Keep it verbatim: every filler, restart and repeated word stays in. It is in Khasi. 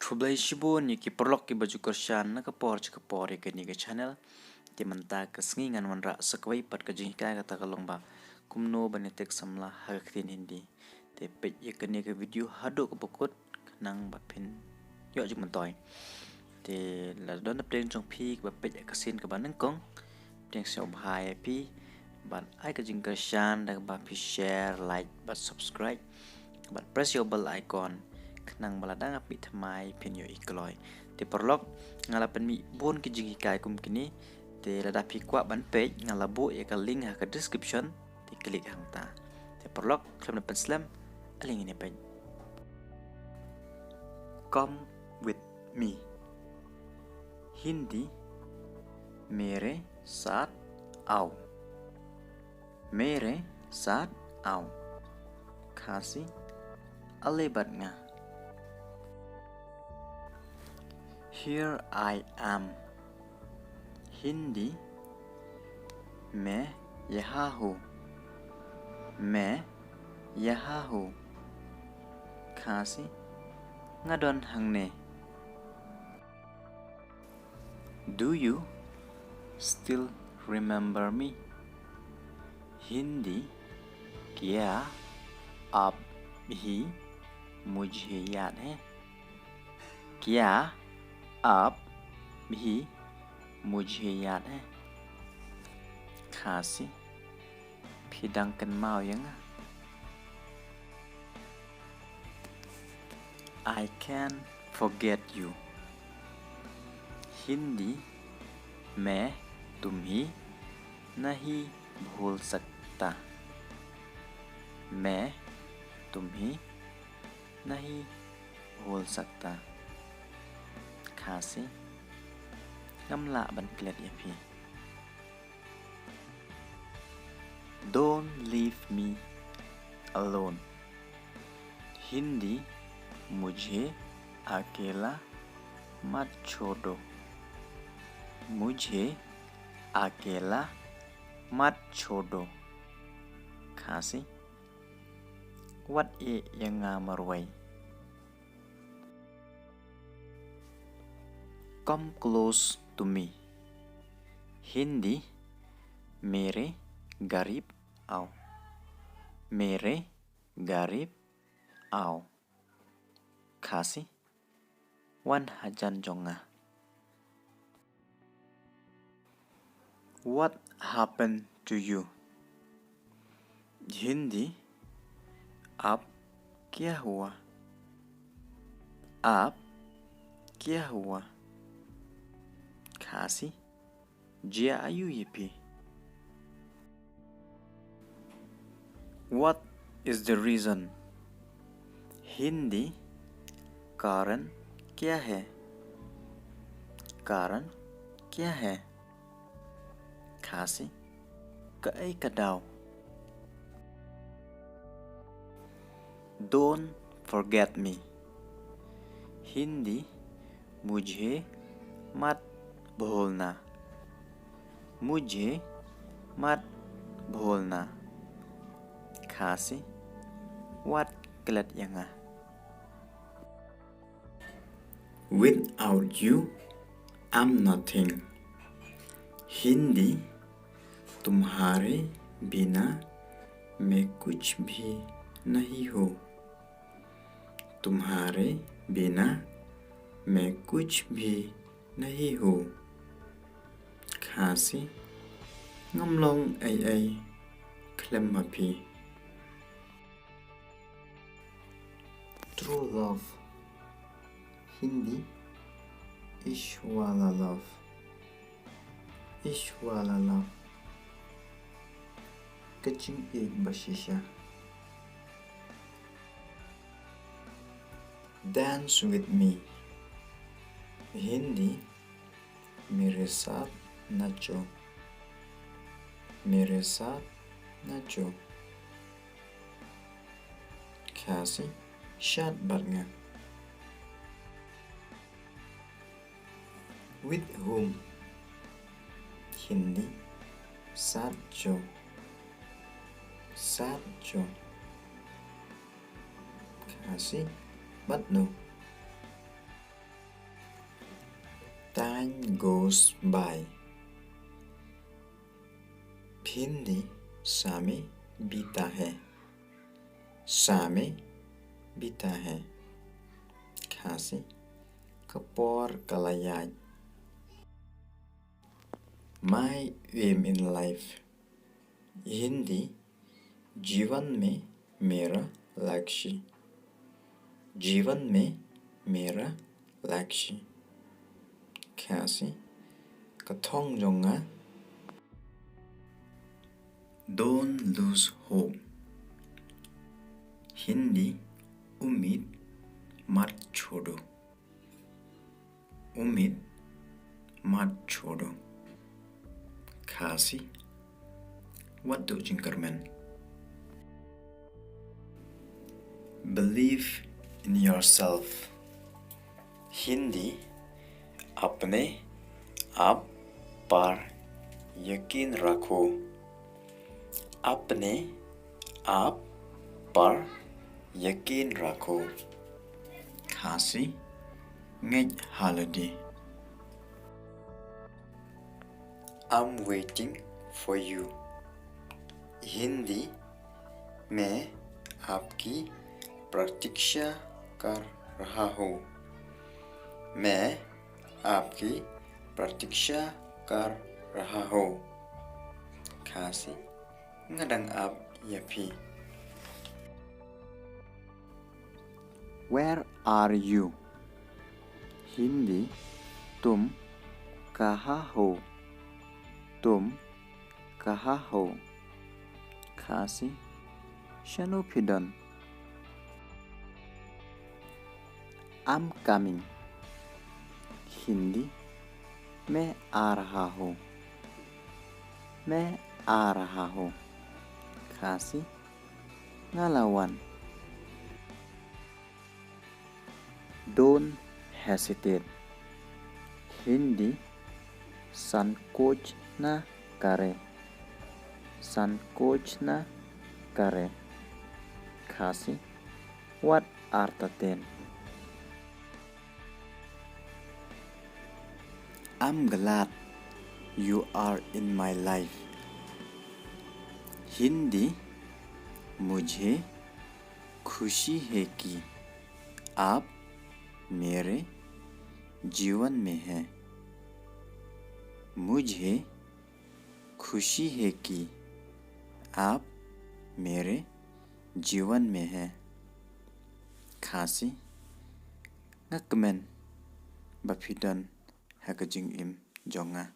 Khublei shibun ïa ki paralok kiba ju kyrshan na ka por sha ka por ïa kane ka channel. Te mynta ka sngi ngan wanrah sa kawei pat ka jinghikai, kata ka long ba kumno ban ïatek samla ha ka ktien Hindi. Te peit ïa kane ka video haduh kaba kut khnang ba phin ïoh jingmyntoi. Te lada don na pdeng jong phi kiba peit ïa ka sien kaba nyngkong, pdiang sngewbha ïa phi ban ai ka jingkyrshan da kaba phi share, like bad subscribe bad press ïa u bell icon khnang ba lada nga pynmih thymmai phin ïohi kloi. Te paralok, nga la pynmih bun ki jinghikai kum kine. Te lada phi kwah ban peit, nga la buh ïa ka link ha ka description. Te click hangta. Te paralok, khlem da pynslem, ale ngin ïa peit. Come with me. Hindi, mere saath aao. Mere saath aao. Khasi, ale bad nga. Here I am. Hindi, main yahan hoon. Main yahan hoon. Khasi, nga don hangne. Do you still remember me? Hindi, क्या आप भी मुझे याद है? क्या आप भी मुझे याद है? Khasi, phi dang kynmaw ïa nga? I can't forget you. Hindi, मैं तुम्हें नहीं भूल सकता। मैं तुम्हें नहीं भूल सकता। Khasi, ngam lah ban klet ïa phi. Don't leave me alone. Hindi, मुझे अकेला मत छोड़ दो। मुझे अकेला मत छोड़ दो। Khasi, wat ïeh ïa nga marwei. Come close to me. Hindi, मेरे करीब आओ। मेरे करीब आओ। Khasi, wan hajan jong nga. What happened to you? Hindi, अब क्या हुआ? अब क्या हुआ? Khasi, jia aïu ïa phi? What is the reason? Hindi, कारण क्या है? कारण क्या है? Khasi, kaei ka daw? Don't forget me. Hindi, मुझे मत भूलना। मुझे मत भूलना। Khasi, wat klet ïa nga. Without you, I'm nothing. Hindi, तुम्हारे बिना मैं कुछ भी नहीं हूँ। तुम्हारे बिना मैं कुछ भी नहीं हूँ। Khasi, ngam long ei ei khlem ma phi. True love. Hindi, इश्क वाला लव। इश्क वाला लव। Ka jingïeit ba shisha. Dance with me. Hindi, मेरे साथ नाचो। मेरे साथ नाचो। Khasi, shad bad nga. With whom? Hindi, साथ जो। साथ जो। Khasi, bad no? Time goes by. Hindi, समय बीता है। समय बीता है। Khasi, ka por ka la ïaid. My aim in life. Hindi, जीवन में मेरा लक्ष्य। जीवन में मेरा लक्ष्य। Khasi, ka thong jong nga. Don't lose hope. Hindi, उम्मीद मत छोड़ो। उम्मीद मत छोड़ो। Khasi, wat duh jingkyrmen. Believe in yourself. Hindi, अपने आप पर यकीन रखो। अपने आप पर यकीन रखो। Khasi, ngeit ha lade. I'm waiting for you. Hindi, मैं आपकी प्रतीक्षा कर रहा हूँ। मैं आपकी प्रतीक्षा कर रहा हूँ। Khasi, nga dang ap ïa phi. Where are you? Hindi, तुम कहाँ हो? तुम कहाँ हो? Khasi, shano phi don? I'm coming. Hindi, मैं आ रहा हूँ। मैं आ रहा हूँ। Khasi, nga la wan. Don't hesitate. Hindi, संकोच ना करें। संकोच ना करें। Khasi, wat artatien. I'm glad you are in my life. Hindi, मुझे खुशी है कि आप मेरे जीवन में हैं। मुझे खुशी है कि आप मेरे जीवन में हैं। Khasi, nga kmen ba phi don ha ka jingim jong nga.